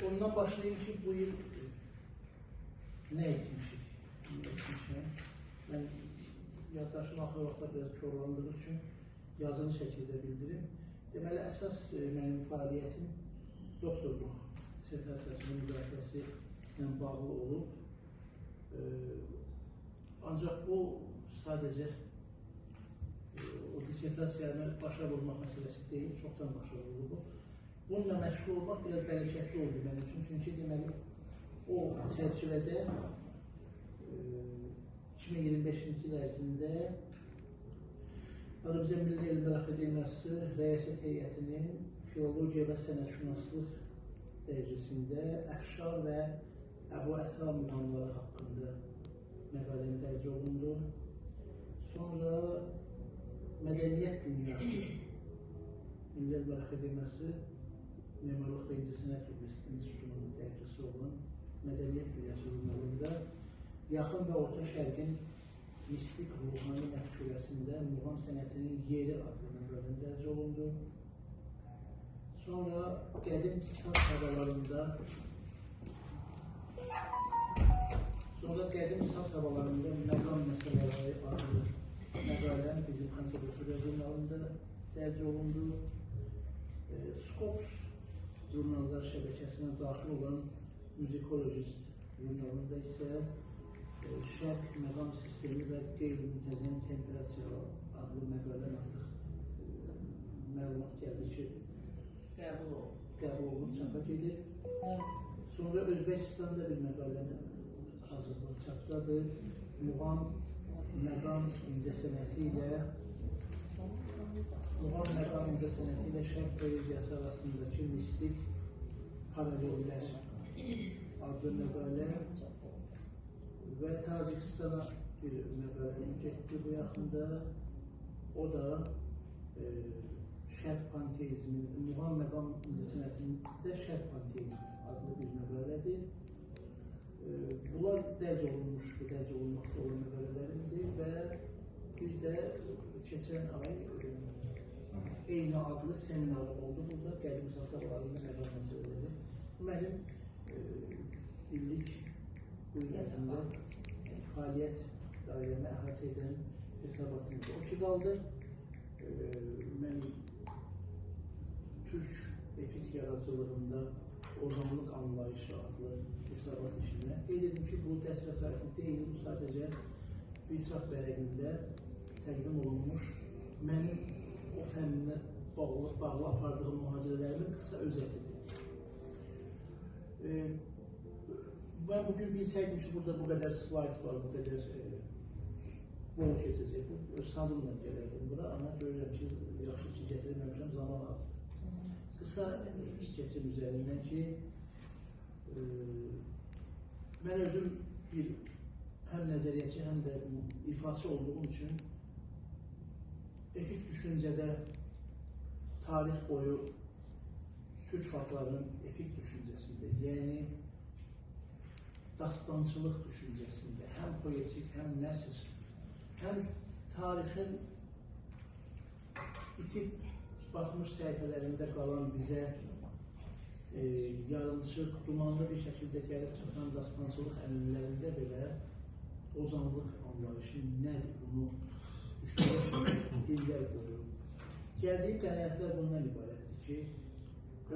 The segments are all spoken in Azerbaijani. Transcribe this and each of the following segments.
Ondan başlayayım ki, bu il nə etmişik? Nə etmişəm? Mən yaddaşım axır vaxtlar biraz korlandığı üçün yazılı şəkildə bildirim. Deməli, əsas mənim fəaliyyətim doktorluq dissertasiyasının müdafiəsi ilə bağlı olub. Ancaq bu sadəcə o dissertasiyanı başa vurmaq məsələsi deyil, çoxdan başa vuruldu bu. Bununla məşğul olmaq biraz bərəkətli oldu mənim üçün. Çünki deməli, o çərçivədə 2025-ci il ərzində Azərbaycan Milli Elmlər Akademiyası Rəyasət Heyətinin Filologiya və Sənətşünaslıq dərəcəsində Əfşar və Əbu Əta muğamları haqqında məqaləm dərc olundu. Sonra Mədəniyyət Dünyası Milli Elmlər Akademiyası Memarlıq və İncəsənət İnstitutunun dərgisi olan Mədəniyyət Dünyası jurnalında Yaxın və Orta Şərqin mistik ruhani məfkurəsində muğam sənətinin yeri adlı məqaləm dərc olundu. Sonra qədim saz havalarında məqam məsələləri adlı məqaləm bizim konservatoriya jurnalında dərc olundu. Scopus jurnallar şəbəkəsinə daxil olan Müzikologist jurnalında isə Şərq məqam sistemi və qeyri-müntəzəm temperasiya adlı məqaləm artıq məlumat gəldi ki, qəbul olunub, çapa gedir. Sonra Özbəkistanda bir məqaləm hazırlıq çapdadır. Muğam məqam incəsənəti ilə Şərq poeziyası arasındakı mistik paralellər adlı məqalə və Tacikistana bir məqaləm getdi bu yaxında. O da Şərq panteizmin, muğam məqam incəsənətində Şərq panteizmi adlı bir məqalədir. Bunlar dərc olunmuş və dərc olunmaqda olan məqalələrimdir və bir də keçən ay eyni adlı seminar oldu burada, qədim saz havalarında məqam məsələləri. Bu mənim illik bu il ərzində fəaliyyət dairəmi əhatə edən hesabatımdır. O ki qaldı, mən Türk epik yaradıcılığında ozanlıq anlayışı adlı hesabat işinə qeyd edim ki, bu dərs vəsaiti deyil, bu sadəcə bir çap vərəqində təqdim olunmuş mənim o fənninə bağlı apardığım mühazirələrimin qısa özətidir. Mən bugün bilsəydim ki, burada bu qədər slayd var, bu qədər bol keçəcək. Öz sazımla gələrdim bura, amma görürəm ki, yaxşı ki, gətirməmişəm, zaman azdır. Qısa keçim üzərindən ki, mən özüm bir həm nəzəriyyətçi, həm də ifaçı olduğum üçün epik düşüncədə tarix boyu türk xalqlarının epik düşüncəsində, yəni dastançılıq düşüncəsində, həm poetik, həm nəsr, həm tarixin itib batmış səhifələrində qalan bizə yarımçıq, dumanlı bir şəkildə gəlib çıxan dastançılıq ənənələrində belə ozanlıq anlayışı nədir, bunu düşünmüşüm, illər boyu. Gəldiyim qənaətlər bundan ibarətdir ki,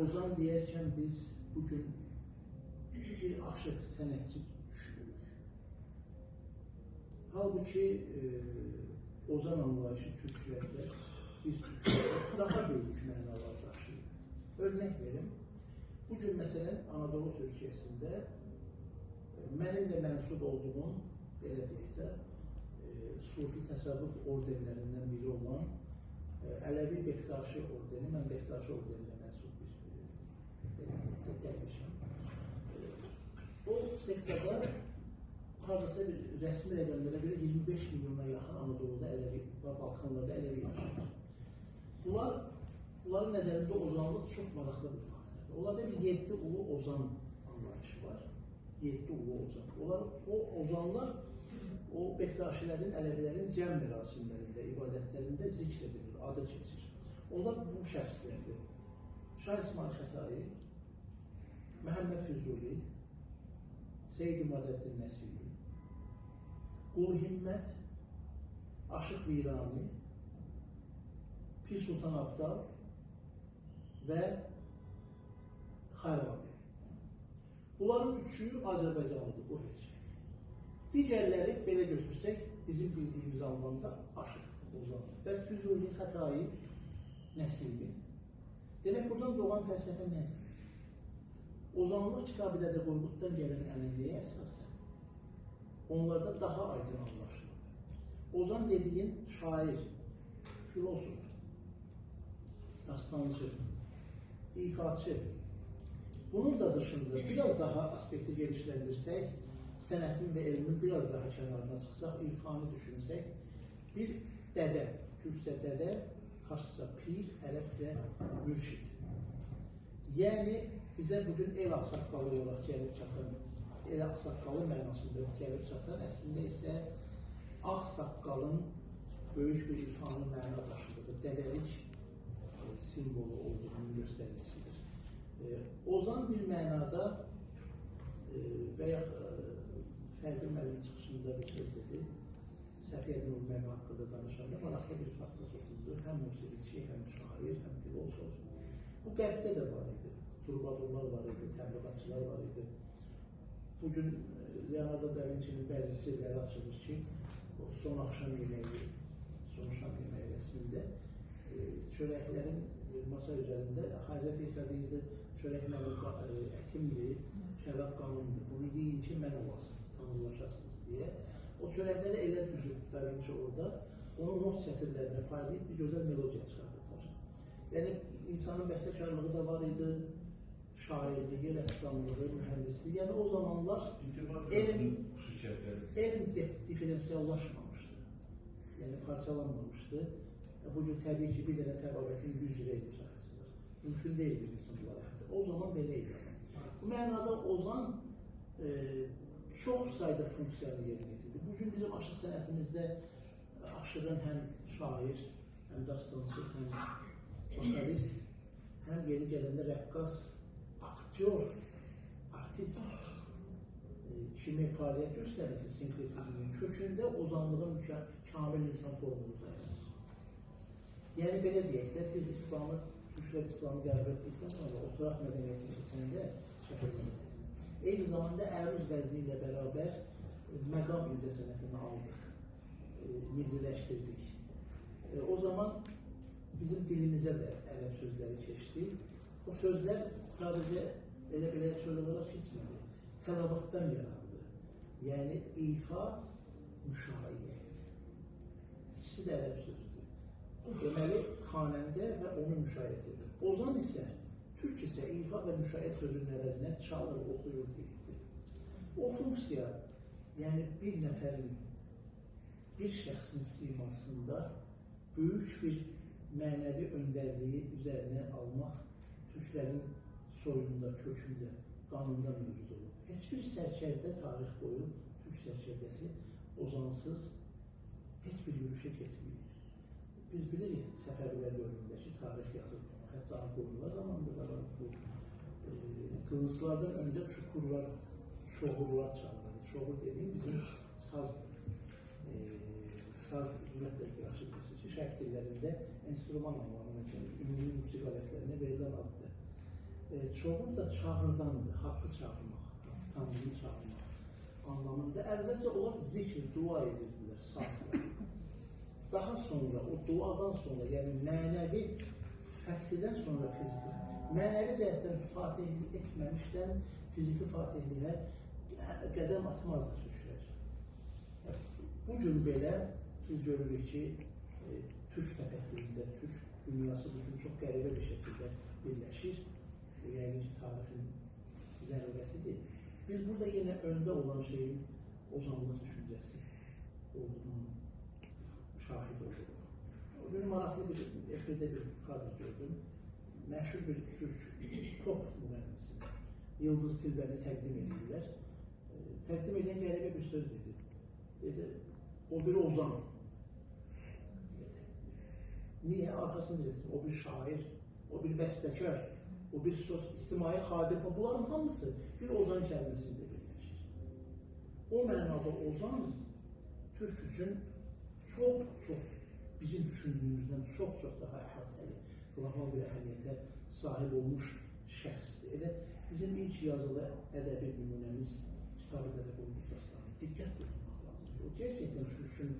ozan deyərkən biz bugün bir aşıq sənətçi düşünürük. Halbuki ozan anlayışı türklərdə, biz türklərdə daha böyük mənalar daşıyır. Örnək verim, bugün məsələn Anadolu Türkiyəsində mənim də mənsub olduğum, belə deyək də, Sufi təsəvvüf ordenlərindən biri olan Ələvi Bektaşi ordeni, mən Bektaşi ordeninə mənsub bir, belə deyək də, dərvişəm. O sektorda hardasa bir rəsmi rəqəmlərə görə 25 milyona yaxın Anadolu'da Ələvi və Balkanlarda Ələvi yaşayır. Bunların nəzərində ozanlıq çox maraqlı bir faktordur. Onlarda bir 7 ulu ozan anlayışı var. 7 ulu ozan. O ozanlar o Bektaşilərin, Ələvilərin cəm mərasimlərində, ibadətlərində zikr edilir, adı keçir. Onlar bu şəxslərdir. Şah İsmayıl Xətai, Məhəmməd Füzuli, Seyid İmadəddin Nəsimi, Qul Himmət, Aşıq Virani, Pir Sultan Abdal və Xarabi. Bunların üçü Azərbaycanlıdır, bu heç. Digərləri belə götürsək, bizim bildiyimiz anlamda aşıq, ozan. Bəs Füzuli, Xətai, Nəsimi. Demək, buradan doğan fəlsəfə nədir? Ozanlıq Kitab-ı Dədə Qorquddan gələn ənənəyə əsasən onlarda daha aydın anlaşılır. Ozan dediyin şair, filosof, dastancı, ifaçı. Bunun da dışında biraz daha aspekti genişləndirsək, sənətin və elmin biraz daha kənarına çıxsaq, irfanı düşünsək, bir dədə, türkcə dədə, farsça pir, ərəbcə mürşid. Yəni, bizə bugün el ağsaqqalı olaraq gəlib çatan, el ağsaqqalı mənasında gəlib çatan, əslində isə ağsaqqalın böyük bir irfanı məna daşıdığı, dədəlik simvolu olduğunun göstəricisidir. Ozan bir mənada və ya Fərdi müəllimin çıxışında bir söz dedi, Səfiyyəddin Ulubəy haqqında danışanda maraqlı bir faktla toxundu. Həm musiqiçi, həm şair, həm filosof. Bu qərbdə də var idi. Trubadurlar var idi, təbliğatçılar var idi. Bugün Leonardo da Vinci'nin bəzi sirləri açılır ki, o son axşam yeməyi, son şam yeməyi rəsmində çörəklərin masa üzərində Hazreti İsa deyirdi, çörək mənim ətimdir, şərab qanımdır, bunu yeyin ki, mən olasınız, tanrılaşasınız deyə. O çörəkləri elə düzüb Da Vinci orada, onu not sətirlərinə paylayıb bir gözəl melodiya çıxardıblar. Yəni, insanın bəstəkarlığı da var idi, şairliyi, rəssamlığı, mühəndisliyi. Yəni, o zamanlar elm diferensiallaşmamışdı, yəni parçalanmamışdı. Bugün təbii ki, bir dənə təbabətin 100 cürə elm sahəsi var. Mümkün deyil bir insan bunlara. O zaman belə idi. Bu mənada ozan çox sayda funksiyanı yerinə yetirdi. Bugün bizim aşıq sənətimizdə aşığın həm şair, həm dastancı, həm vokalist, həm yeri gələndə rəqqas, aktyor, artist kimi fəaliyyət göstərməsi sinkretizmin kökündə ozanlığın kamil insan formulu dayanır. Yəni, belə deyək də, biz İslamı, türklər İslamı qəbul etdikdən sonra oturaq mədəniyyətinə keçəndə şəhər mədəniyyətini, eyni zamanda əruz vəzni ilə bərabər məqam incəsənətini aldıq, milliləşdirdik. O zaman bizim dilimizə də ərəb sözləri keçdi. O sözlər sadəcə elə belə söz olaraq keçmədi, tələbatdan yarandı. Yəni, ifa, müşayiət. İkisi də ərəb sözüdür. Deməli, xanəndə və onu müşayiət edir. Ozan isə, türk isə ifa və müşayiət sözünün əvəzinə çalır, oxuyur deyirdi. O funksiya, yəni bir nəfərin, bir şəxsin simasında böyük bir mənəvi öndərliyi üzərinə almaq türklərin soyunda, kökündə, qanunda mövcud olur. Heç bir sərkərdə tarix boyu, türk sərkərdəsi ozansız heç bir yürüşə getməyib. Biz bilirik Səfəvilər dövründəki tarix yazır bunu. Hətta Ağqoyunlular zamanında da var bu. Qılınclardan öncə çukurlar, çoğurlar çalınırdı. Çoğur dediyim bizim sazdır. Saz, ümumiyyətlə, yaxşı bilirsiniz ki, şərq dillərində enstrüman anlamına gəlir. Ümumi musiqi alətlərinə verilən addır. Çoğur da çağırdandır, haqqı çağırmaq, Tanrını çağırmaq anlamında. Əvvəlcə onlar zikr, dua edirdilər sazla. Daha sonra, o duadan sonra, yəni mənəvi fəthidən sonra fiziki, mənəvi cəhətdən fatihlik etməmişdən fiziki fatihliyə qədəm atmazdı türklər. Bugün belə biz görürük ki, türk təfəkküründə, türk dünyası bugün çox qəribə bir şəkildə birləşir. Bu, yəqin ki, tarixin zərurətidir. Biz burada yenə öndə olan şeyin ozanlıq düşüncəsi olduğunu şahid oluruq. O gün maraqlı bir efirdə bir kadr gördüm. Məşhur bir türk pop müğənnisi Yıldız Tilbəni təqdim edirlər. Təqdim edən qəribə bir söz dedi. Dedi, o bir ozan. Niyə? Arxasını dedi, o bir şair, o bir bəstəkar. O bir söz, ictimai xadim, bunların hamısı bir ozan kəlməsində birləşir. O mənada ozan türk üçün çox-çox bizim düşündüyümüzdən çox-çox daha əhatəli, qlobal bir əhəmiyyətə sahib olmuş şəxsdir. Elə bizim ilk yazılı ədəbi nümunəmiz Kitab-ı Dədə Qorqud dastanı. Diqqətlə oxumaq lazımdır. O gerçəkdən türkün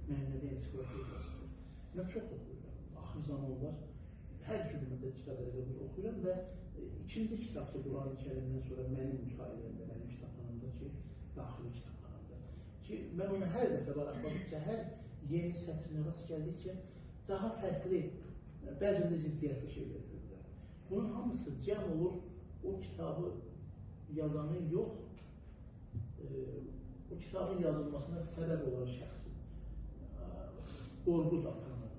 mənəvi ensiklopediyasıdır. Mən çox oxuyuram. Axır zamanlar hər gün də Kitab-ı Dədə Qorqud oxuyuram və ikinci kitabda Qur'an-ı Kərimdən sonra mənim mütaliəmdə, mənim kitabxanamda ki, daxili kitabxanamda ki, mən onu hər dəfə varaqladıqca, hər yeni sətrinə rast gəldikcə daha fərqli, bəzən də ziddiyyətli şeylər görürəm. Bunun hamısı cəm olur o kitabı yazanın yox, o kitabın yazılmasına səbəb olan şəxsin, Qorqud Atanın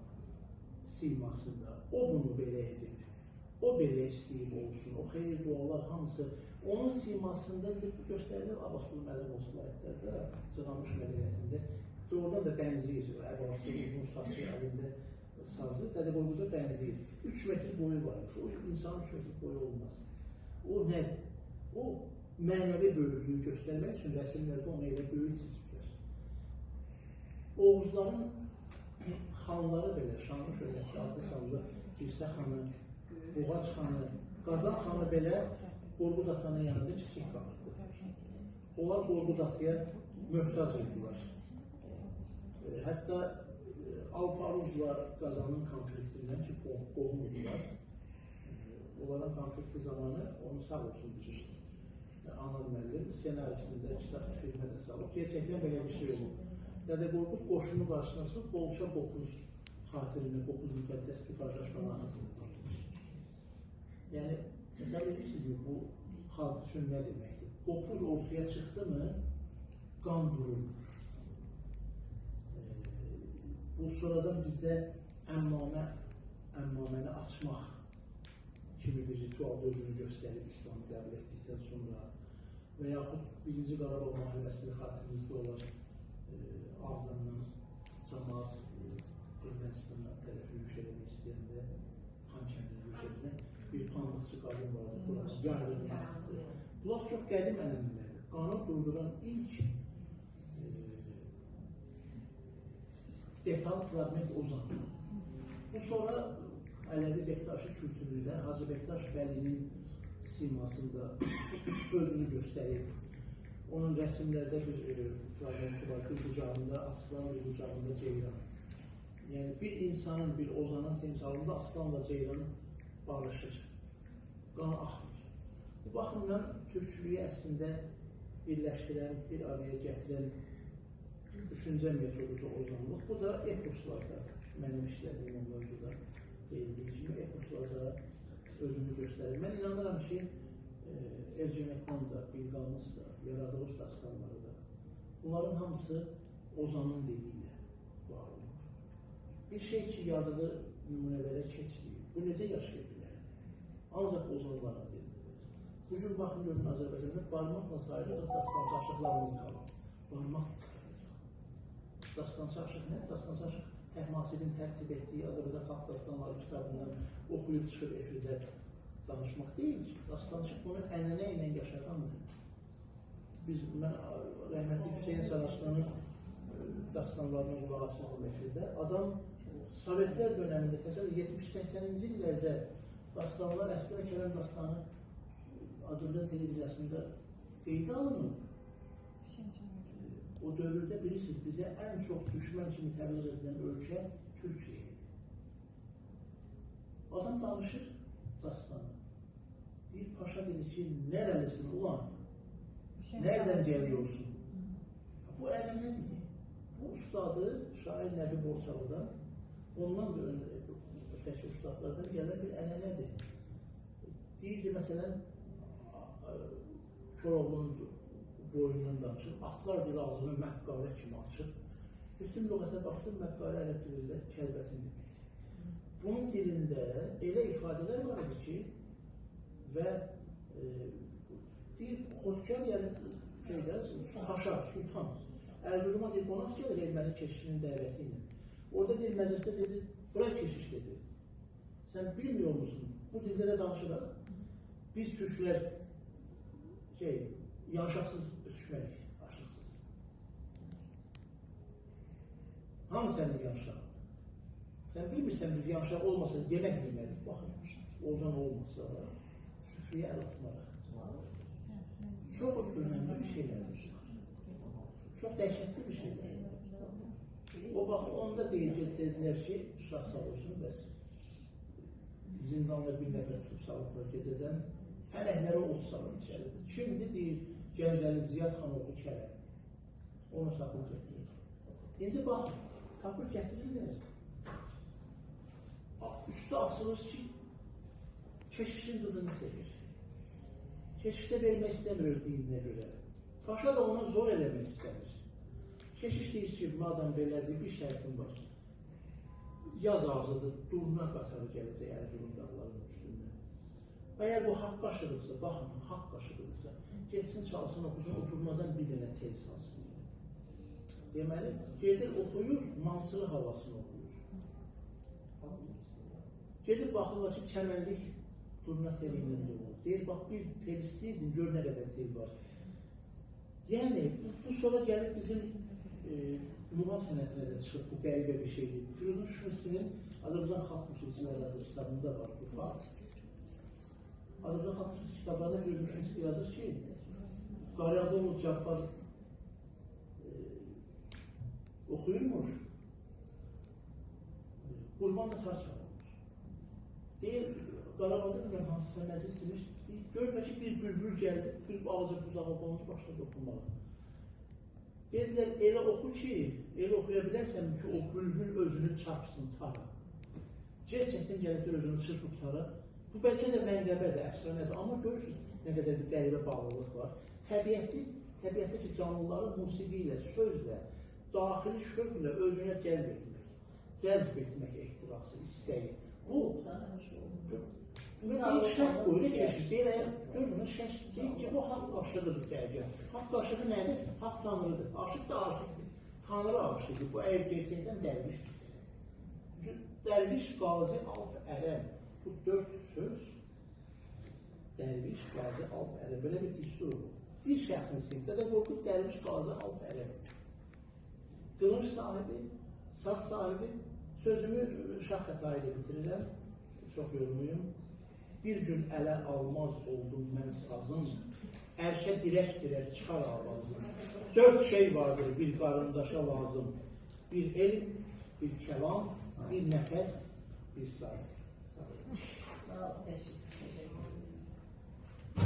simasında, o bunu belə edib, o belə istəyib olsun, o xeyir dualar hamısı onun simasında göstərilir. Abbasqulu müəllim o slaytlərdə, Cığamış mədəniyyətində doğrudan da bənzəyir, əbası, uzun saçı, əlində sazı, Dədə Qorquda bənzəyir. 3 metr boyu varmış, o insanın 3 metr boyu olmaz. O nədir? O mənəvi böyüklüyü göstərmək üçün rəsimlərdə onu elə böyük çiziblər. Oğuzların xanları belə, şanlı şöhrətli, adlı sanlı Dirsə xanı, Buğac xanı, Qazan xanı belə Qorqud Atanın yanında kiçik qalırdı. Onlar Qorqud Ataya möhtac idilər. Hətta Alparuzla Qazanın konfliktindən ki, qohum idilər. Onların konflikti zamanı onu sağ olsun bizim Anıl müəllim ssenarisində kitab filmə də salıb. Gerçəkdən belə bir şey olub. Dədə Qorqud qoşunu qarşısına çıxıb bolça qopuz xatirinə, qopuz müqəddəsdir, qardaş bana xatirinə deyilmiş. Yəni, təsəvvür edirsinizmi bu xalq üçün nə deməkdir? Qopuz ortaya çıxdı mı, qan dururmuş. Bu sonradan bizdə əmmaməni açmaq kimi bir ritualda özünü göstərib İslamı qəbul etdikdən sonra və yaxud Birinci Qarabağ müharibəsində xatirinizdə olar, Ağdamdan camaat Ermənistana tərəf yürüyüş eləmək istəyəndə Xan kəndinə yürüyüş edən bir pambıqçı qadın vardı, yarlığını atdı. Bunlar çox qədim ənənələrdir. Qanı durduran ilk detal fragment ozandı. Bu sonra Ələvi Bektaşi kültüründə Hacı Bektaş Vəlinin simasında özünü göstərib. Onun rəsimlərdə bir fragmenti var, bir qucağında aslan, bir qucağında ceyran. Yəni bir insanın, bir ozanın timsalında aslanla ceyran barışır, qan axmır. Bu baxımdan türklüyü əslində birləşdirən, bir araya gətirən düşüncə metodudur ozanlıq. Bu da eposlarda, mənim işlədiyim o mövzuda deyildiyi kimi eposlarda özünü göstərir. Mən inanıram ki, Ergenekon da, Bilqamız da, yaradılış dastanları da, bunların hamısı ozanın dili ilə var olub. Bir şey ki, yazılı nümunələrə keçməyib, bu necə yaşaya bilərdi? Ancaq ozanların dilində. Bugün baxın görün Azərbaycanda barmaqla sayılacaq dastançı aşıqlarımız qalır. Barmaqla sayılacaq. Dastançı aşıq nədir? Dastançı aşıq Təhmasibin tərtib etdiyi Azərbaycan xalq dastanları kitabından oxuyub çıxıb efirdə danışmaq deyil ki, dastançı bunu ənənə ilə yaşadandır. Mən rəhmətli Hüseyn Saraçlının dastanlarına qulaq asmadım efirdə. Adam Sovetlər dönəmində, təsəvvür 70-80-ci illərdə dastanlar, Əsli və Kərəm dastanı Azərbaycan televiziyasında qeydə alınır. O dövrdə bilirsiniz, bizə ən çox düşmən kimi təbliğ edilən ölkə Türkiyə idi. Adam danışır dastanı. Bir paşa dedi ki, nerelisin ulan? Nereden geliyorsun? Bu ənənədir. Bu ustadı şair Nəbi Borçalı'dan, ondan da ötəki ustadlardan gələn bir ənənədir. Deyirdi, məsələn, Koroğlu'nun boyundan danışır, atlar deyir ağzını məqqarə kimi açır. Getdim lüğətə baxdım, məqqarə ərəb dilində kəlbətin deməkdir. Bunun dilində elə ifadələr var idi ki, və deyir, xodkar, yəni şeydə, paşa, sultan, Ərzuruma deyir, qonaq gəlir erməni keşişinin dəvəti ilə. Orada deyir, məclisdə dedi, bura keşiş dedi. Sən bilmiyor musun? Bu dildə də danışırıq. Biz türklər yanşaqsız ötüşmərik, aşıqsız. Hamı sənin yanşağın. Sən bilmirsən, biz yanşaq olmasa yemək yemərik, baxın. Ozan olmasa süfrəyə əl atmarıq. Çox önəmli bir şeylərdir. Çox dəhşətli bir şeylərdir. O bax, onda dedilər ki, şah sağ olsun, bəs zindanda bir nəfər tutub salıblar gecədən, fələklərə od salın içəridir. Kimdir? Deyir, Gəncəli Ziyad xan oğlu Kərəm. Onu tapıb gətirir. İndi bax, tapır gətirirlər. Üstü açılır ki, keşişin qızını sevir. Keşiş də vermək istəmir öz dininə görə. Paşa da ona zor eləmək istəmir. Keşiş deyir ki, madam belədir, bir şərtim var. Yaz ağzıdır, durna qatarı gələcək Erzurum dağlarının üstündən. Əgər bu haqq aşıqıdırsa, baxın, haqq aşıqıdırsa, getsin, çalsın, oxusun, o durnadan bir dənə tel salsın. Deməli, gedir, oxuyur, Mansırı havasını oxuyur. Gedib baxırlar ki, çəmənlik durna teli ilə doğulur. Deyir, bax, bir tel istəyirdin, gör nə qədər tel var. Yəni, bu sonra gəlib bizim muğam sənətinə də çıxıb, bu qəribə bir şeydir. Firidun Şuşinskinin Azərbaycan Xalq Musiqisi adlı kitabında var bu fakt. Azərbaycan Xalq Musiqisi kitablarında Firidun Şuşinski yazır ki, Qarayağlıoğlu Cabbar oxuyurmuş, Qurban da tar çalırmış. Deyir, Qarabağda bilmirəm hansısa məclis imiş, görmə ki, bir bülbül gəldi, bir balaca budağa qondu, başladı oxumağa. Dedilər, elə oxu ki, elə oxuya bilərsən ki, o bülbül özünü çarpsın tara. Gerçəkdən gəlib də özünü çırpıb tara. Bu bəlkə də mənqəbədir, əfsanədir, amma görürsünüz nə qədər bir qəribə bağlılıq var. Təbiətdəki canlıları musiqi ilə, sözlə, daxili şövqlə özünə cəzb etmək, cəzb etmək ehtirası, istəyi. Bu, deyir, şərt qoyur, keşiş deyir, görün, şərt deyir ki, bu haqq aşığıdır sərgər. Haqq aşığı nədir? Haqq tanrıdır. Aşıq da aşıqdır. Tanrı aşıqdır. Bu, əgər gerçəkdən dərvişdirsə. Çünki dərviş, qazi, alp, ərəm. Bu 4 söz, dərviş, qazi, alp, ərəm. Belə bir düstur olur. Bir şəxsin sinifdə də qorxub dərviş, qazi, alp, ərəm. Qılınc sahibi, saz sahibi, sözümü Şah Xətai ilə bitirirəm, çox yorumuyum. Bir gün ələ almaz oldum mən sazım, ərşə dirək-dirək çıxar avazım. 4 şey vardır bir qarındaşa lazım, bir elm, bir kəlam, bir nəfəs, bir saz. Sağ olun. Sağ olun, təşəkkür.